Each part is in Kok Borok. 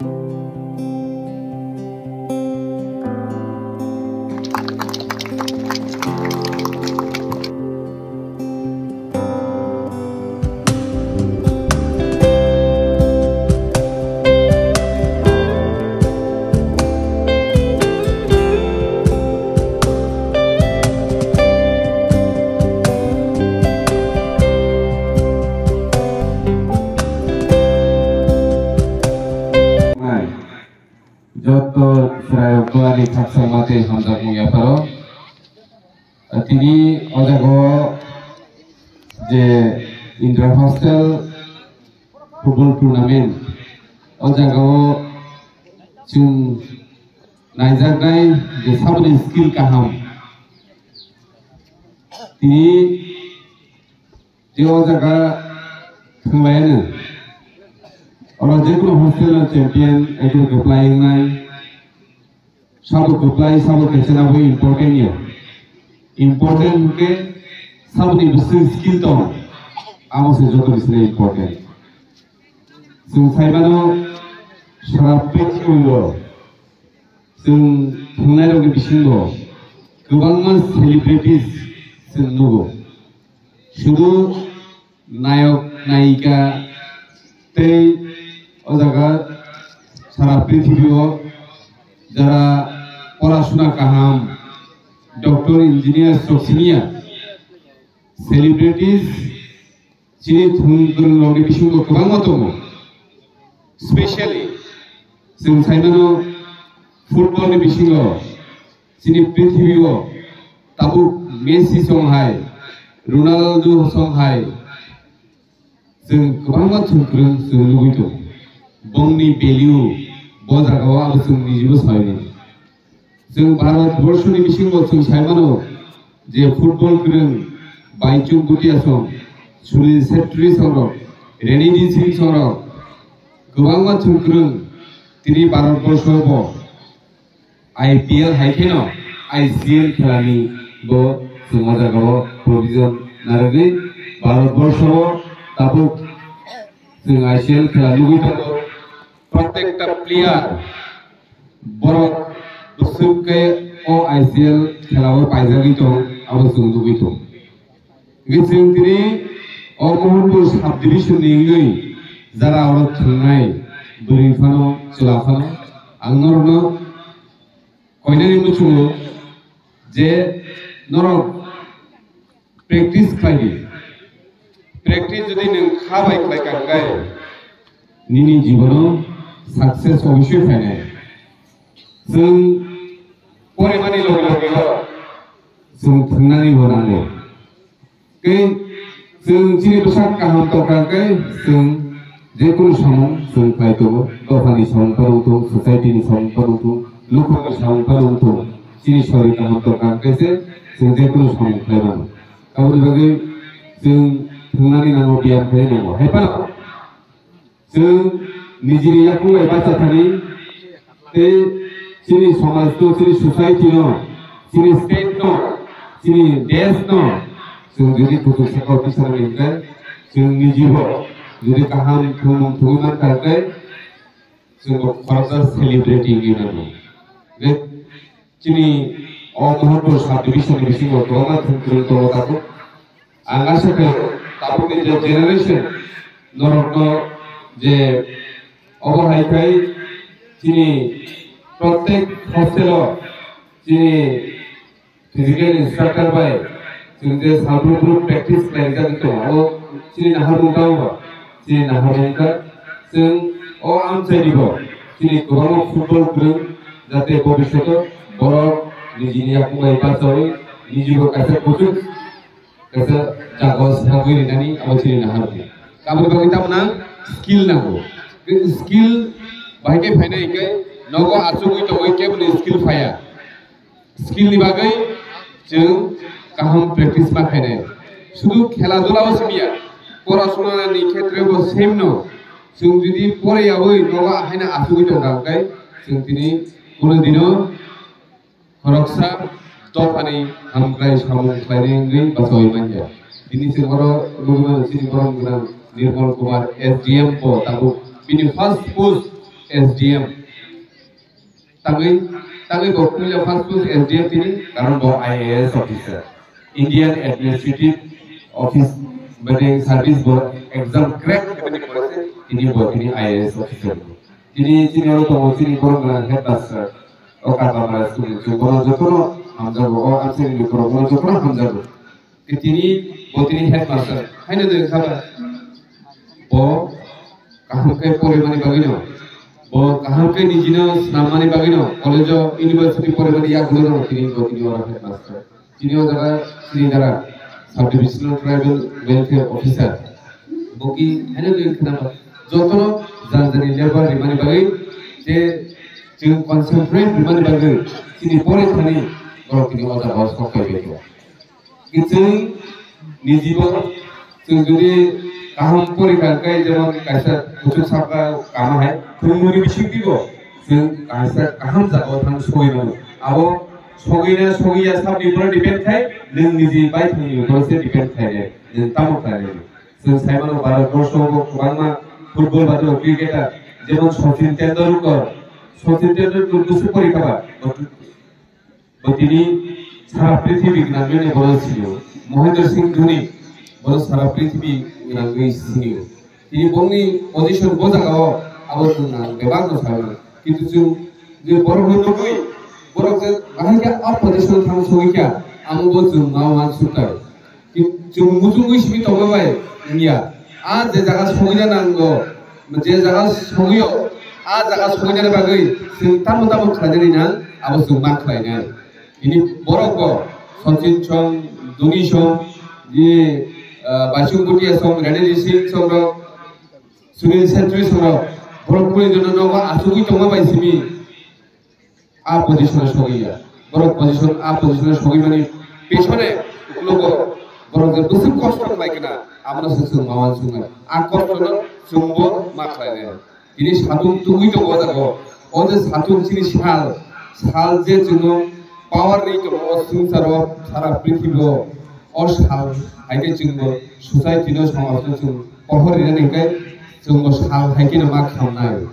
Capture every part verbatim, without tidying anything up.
Joto chwrairokno ani khakchangma tei hamjakmung yapharo. Tini o jaga o je inter hostel football tournament, o jaga o chwng naijaknai je saboni skill kaham. Tini je o jaga thanglaiyano, oro jekunu hostel no champion ekdom kwplai wngnai. Sabo kwplai, sabo kaisa nabo important ya. Important hwnkhe saboni bwswk skill tong, amo se joto bisini important. Chwng saimano sara prithibi o chwng thwngnairokni bisingo kwbangma celebrities chwng nugo. Sudu nayok, nayika tei o jaga sara prithibi o jara porasuna kaham, doctor, engineer, sok siniya celebrities chini thwng kwrwng rokni bisingo kwbangma tongo. Specially chwng saimano football ni bisingo chini prithibi o tabuk Messi song hai, Ronaldo song hai, chwng kwbangma thwng kwrwng chwng nugwi tongo. Bongni value bo jaga o abo chwng nijibo sai mano. Chwng Bharat borshoni bisingo chwng sai mano je football kwrwng Baichung Bhutia song, Sunil Chhetri song rok, Ranidhi Singh song rok kwbangma chwng kwrwng tini Bharat borsho bo I P L hai kheno I C L khelani bo chwng o jaga o provision narwgwi Bharat borsho o tabuk chwng I C L khela nugwi tongo. Protekta player borok bwswk khe o I C L khela o paijagwi tong, abo chwng nugwi tong. Hingke chwng tini o Mohanpur sub division ni wngwi jara oro thwngnai bwrwi phano chwla phano ang norokno koinani muchungo je norok practice khlai di. Practice jodi nwng kha bai khlai ka hwnkhe nini jibono success obosoi phainai. Chwng porimani loge loge o chwng thwngnani bo nango. Tei chwng chini bwsak kaham tongkha khe chwng jekunu samung chwng khlai tongo. Dophani samung phano wngthung, society ni samung phano wngthung, lukurokni samung phano wngthung. Chini sori kaham tongkha khe se chwng jekunu samung khlai mano. Aboni bagwi chwng thwngnani nango, biyam khlai nango. Hai phano chwng nijini yakung bai bacha thani, tei chini somaj no, chini society no, chini state no, chini desh no, chwng jodi kuchuk sakao tisani hwnkhe, chwng nijibo jodi kaham thwngmung thwngwi mankha hwnkhe, chwng bo khoroksa celebrity wngwi mano. Je Chini o Mohanpur sub division ni bisingo kwbangma thwng kwrwng tongo tabuk. Ang asa khe tabukni je generation norokno je obo hai khai chini protek hostel o chini physical instructor bai chwng je salbrum brum practice khlaijagwi tongo, abo chini naharmung tamo ba? Chini naharmung wngkha chwng o amchaini bo chini kwbangma football kwrwng, jate bobishoto borok nijini yakung bai bachaui nijibo kaisa kuchuk kaisa jagao sagwi rinani abo chini naharmung. Aboni bagwi tamo nang skill nango. Skill bahai khe phainai hwnkhe nogo achugwi tongwi keboni skill phaiya. Skill ni bagwi chwng kaham practice ma khainai. Sudu khela dula o simi ya, porasona ni khetre bo same no. Chwng jodi pore yaui nogo haino achugwi tong kha, hwnkhe chwng tini kuno dino khoroksa dophani hamkrai samung khlainai wngwi bachaui manya. Tini chwng oro nugwi mano chini borom gwnang Nirmal Kumar S D M bo tabuk bini first post S D M. Tangwi, tangwi bo puila first post S D M tini, karon bo I A S officer. Indian Administrative Office, mane service bo exam crack khaimani pore se tini bo tini I A S officer. Tini chini oro tongo chini borok gwnang headmaster, o Kakamara school ni chwng bono jotono hamjago, o Amchaini ni borok bono jotono hamjago. Tini bo tini headmaster. Haino de khaba. Bo kaham khe porimani bagwi no. Bo kaham khe nijino swnamani bagwi no. College o, university porimani yagulo no tini bo tini oro headmaster. Tini o jaga tini dara sub divisional tribal welfare officer. Bo ki haino de khana jotono janjani level rimani bagwi je chwng concentrate rimani bagwi tini pore thani borok tini o jaga o sok pai bai. Kiching nijibo chwng jodi kaham porikha khe jemon kaisa kuchuk sakha kama hai thumuni bising dibo chwng kaisa kaham jaga o thang soi mano. Abo sogwi na sogwi ya sabni upor depend khai, nwng niji bai thangni upor se depend khai ne, nwng tamo khlai ne. Chwng sai mano Bharat borsho bo kwbangma football ba cricketer jemon Sachin Tendulkar, Sachin Tendulkar bwswk porikha ba. Bo tini sara prithibi gwnangwi bono sinio. Mahendra Singh Dhoni bono sara prithibi gwnangwi sinio. Tini bongni position bo jaga o abo chwng nang bebak no sawi mano. Kintu chwng je borok no nugwi borok je bahai khe a position thang sogwi kha amo bo chwng ma wan sukha. Ki-, chwng muchungwi simi tongma bai wngya. A je jaga sogwina nango, je jaga sogwio, a jaga sogwinani bagwi chwng tamo tamo khlainani nang, abo chwng ma khlainai. Bini borok bo Sachin song, Dhoni song, bini, ah, Baisung Bhutia song, Ranveer Singh song rok, Sunil Chhetri song rok, borok kuni jono nogo achugwi tongma bai simi. A position o sogwi ya. Borok position, a position o sogwi mani pesone logo borok je bwswk kosto khlai kena, abono se chwng ma uansuknai. A kosto no chwngbo ma khlai nai. Tini satung tungwi tongo o jaga o. O je satung chini sal, sal je chwngno power ri tongo o swngcharo, sara prithibi o. O sal hai khe chwngbo society no, somaj no chwng pohor rinani hwnkhe chwngbo sal hai kheno ma khamnai.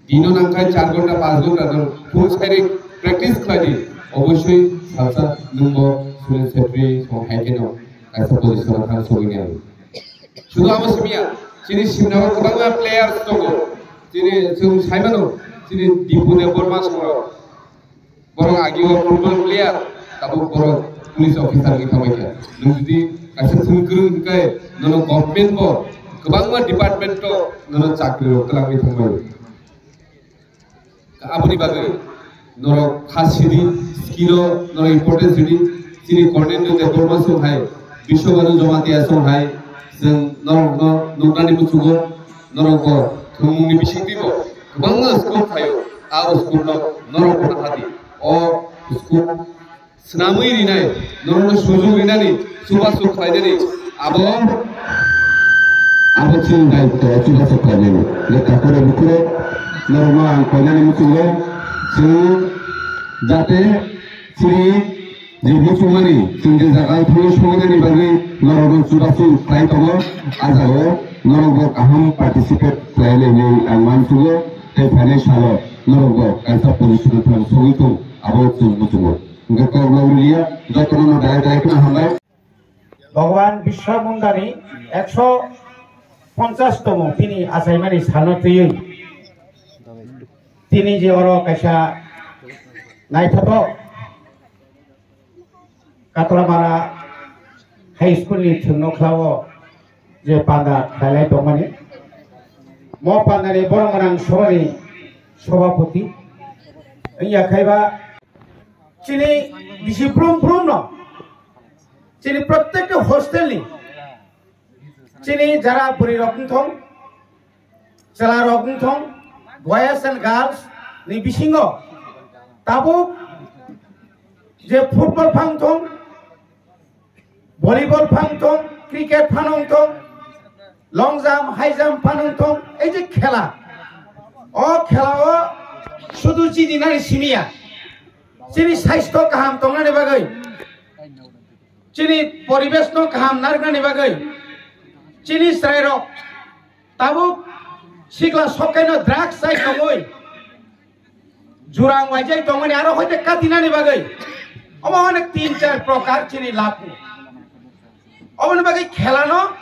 Dino nangkha char ghonta, panch ghonta no phung sairik practice khlai di, obosoi salsa nwngbo Sunil Chhetri song hai kheno kaisa position o thang sogwi nai. Sudu abo simiya, chini simnao kwbangma players tongo. Chini chwng saimano, chini Dipu Debbarma song rok. Borok agi o football player, tabuk borok police officer wngwi thangbai kha. Nwng jodi kaisa chwng kwrwng hwnkhe nono government bo kwbangma department o nono chakri rok twlangwi thangbai. Aboni bagwi norok kha sidi, skill o norok importance ridi. Chini Kornendra Debbarma song hai, Biswabanu Jamatia song hai, chwng norokno nuknani muchungo. Norok bo thwngmungni bisingtwi bo kwbangma school phaio. A school no norok bo nahadi. O school swnamwi rinai, norokno sujung rinani, chubachu khlainani abo, abo chini daityo, chubachu khlainani. Le takure bukure norokno ang koinani muchungo, chwng jate chini je muchungmani, chwng je jaga o thangwi soinani bagwi norokno chubachu khlai tongo. A jagao norok bo kaham participate khlai lai hinwi ang uansugo, tei phainai salo norok bo kaisa position o thang sogwi tong, abo chwng muchungo. Hwnkhe kok logriya, jotono no dai dai kheno hambai. Bhagwan Biswa Mundani ekso ponchash tomo bini achaimani salno twiwi tini je oro kaisa naithothok Katlamara High School ni thwngno khlao je panda khlailai tongmani. Mo pandani borok gwnang sobani sobapoti wngya khaiba chini bisi brum brum no chini prottekta hostel ni chini jara bwrwi rok wngthong, chwla rok wngthong, boys and girls ni bisingo tabuk je football phang thong, volleyball phang thong, cricket phano wngthong, long jump, high jump phano wngthong, ei je khela, o khela o sudu chini nani simiya, chini saisto kaham tongnani bagwi, chini poribesh no kaham narwknani bagwi, chini chwrai rok tabuk Sikla sokaino drugs chai tongwi, jurang waijai tongmani aro hoite katinani bagwi. Omo hwnwi tin char prokar chini labu. Oboni bagwi khelano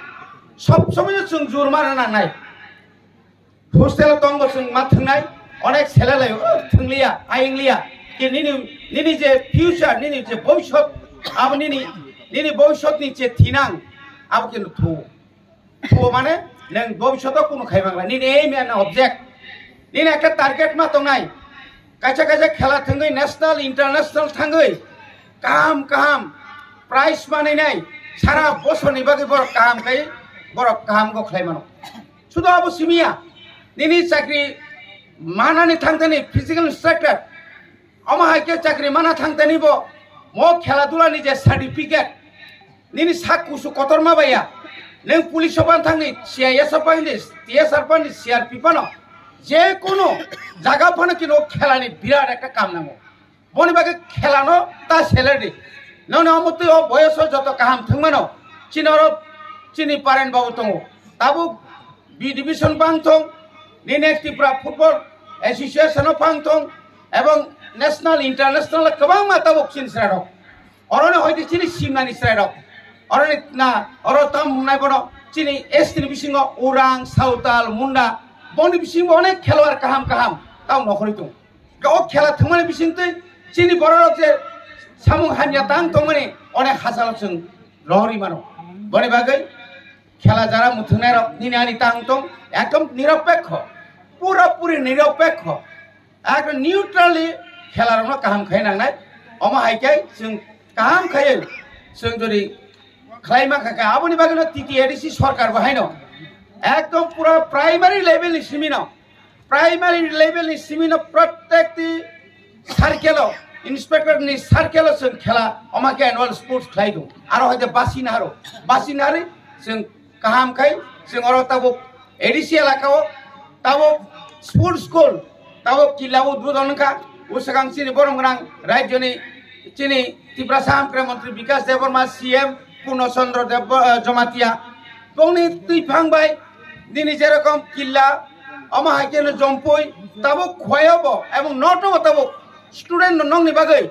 sob somoi chwng jur mana nangnai. Hostel tongo chwng ma thwngnai, onek selelai, "Oh, thwngliya, ayingliya." Ki nini, nini je future, nini je bhobishyot, abo nini, nini bhobishyotni je thinang, abo kintu thu. Thu mane, neng bhobishoto kunu khaimangra, nini aim and object. Nini ekta target ma tongnai. Kaisa kaisa khela thangwi national, international thangwi kaham kaham prize manwi nai sara bosorni bagwi borok kaham khai borok kaham go khlai mano. Sudo abo simiya nini chakri manani thangthani physical instructor omo hai khe chakri mana thangthani bo mo khela dula ni je certificate nini sak kusu kotorma baya. Neng police o pan thangni, C I S o pan ni, T S R pan ni, C R P pano, je kono jaga phano kino khelani birat ekta kam nango. Boni bagwi khelano ta selerdi. Noni omotwi o boyoso joto kaham thwngmano. Chini oro chini parent babu tongo. Tabuk B division bang thong, nini Tripura Football Association o phang thong, ebong national, international kwbangma tabuk chini srarok. Oroni hoite chini simnani chwrairok. Oroni na, oro tam wngnai bono chini S T ni bisingo Orang, Sawtal, Munda, boni bisingo onek khelwar kaham kaham tamo nokhorwi tongo. O khela thwngmani bisingtwi chini bororok je samung hamya tang tongmani onek hachalo chwng rohorwi mano. Boni bagwi khela jara muthungnairok nini ani tang tong ekdom niropekho, pura puri niropekho. Ekdom neutrally khelarokno kaham khai nangnai. Omo hai khe chwng kaham khai chwng jodi khlai mankha khe, aboni bagwino T T A D C sorkar bo haino ekdom pura primary level ni simino, primary level ni simino prottekti circle o, inspector ni circle o chwng khela omo khe annual sports khlai do. Aro hoite basi naharo, basi nahari chwng kaham khai chwng oro tabuk A D C elaka o tabuk sports school tabuk killa o udbodon wngkha. O swkang chini borom gwnang rajyoni chini Tiprasa Hamkrai Montri Bikas Debbarma, C M Purno Chandra Deb-, eh, Jamatia bongni twiphang bai nini jerokom killa omo hai khe no jompui tabuk khoyo bo ebong noto bo tabuk student no nongni bagwi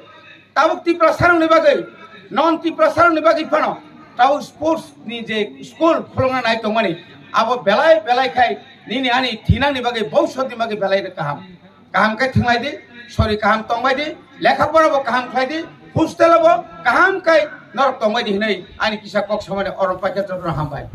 tabuk Tiprasa rokni bagwi, non Tiprasa rokni bagwi phano tabuk sports ni je school khulukna nai tongmani, abo belai belai khai nini ani thinangni bagwi, bhobishyotni bagwi belai kaham. Kaham khe thwnglai di, sori kaham tongbai di, lekha pora bo kaham khlai di, hostel o bo kaham khai norok tongbai di hinwi ani kisa kok samani orom paikha jotono hambai.